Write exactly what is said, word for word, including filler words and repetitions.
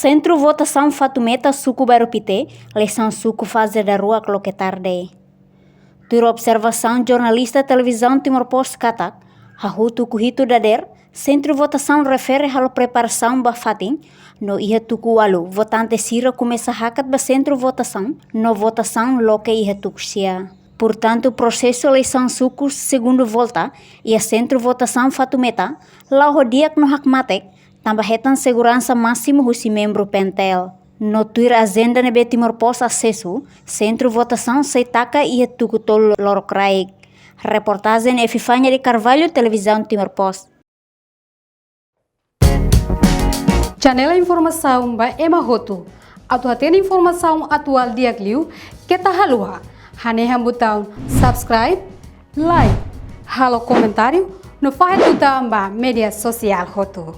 Sentru Votasaun Fatumeta, Suku Bairru Pite, eleisaun suku faze daruak loke tarde. Tuir observasaun jornalista Televizaun Timor Post katak, hahú tuku hitu dadeer, sentru votasaun refere halo preparasaun ba fatin, no iha tuku ualu, votante sira komesa hakat ba sentru votasaun, no votasaun loke iha tuku sia. Portantu, prosesu eleisaun suku segundu volta iha sentru votasaun Fatumeta la'o ho di'ak no hakmatek, tanba hetan seguransa másimu husi membru PNTL. No tuir ajenda ne'ebé Timor Post asesu, sentru votasaun sei taka iha tuku tolu lorokraik. Reportajen Epifania de Carvalho, Televizaun Timor Post. Janela informasaun ba ema hotu. Atu hatene informasaun atuál di'ak liu, keta haluha hanehan butaun subscribe, like, halo komentáriu, no fahe tutan ba média sosiál hotu.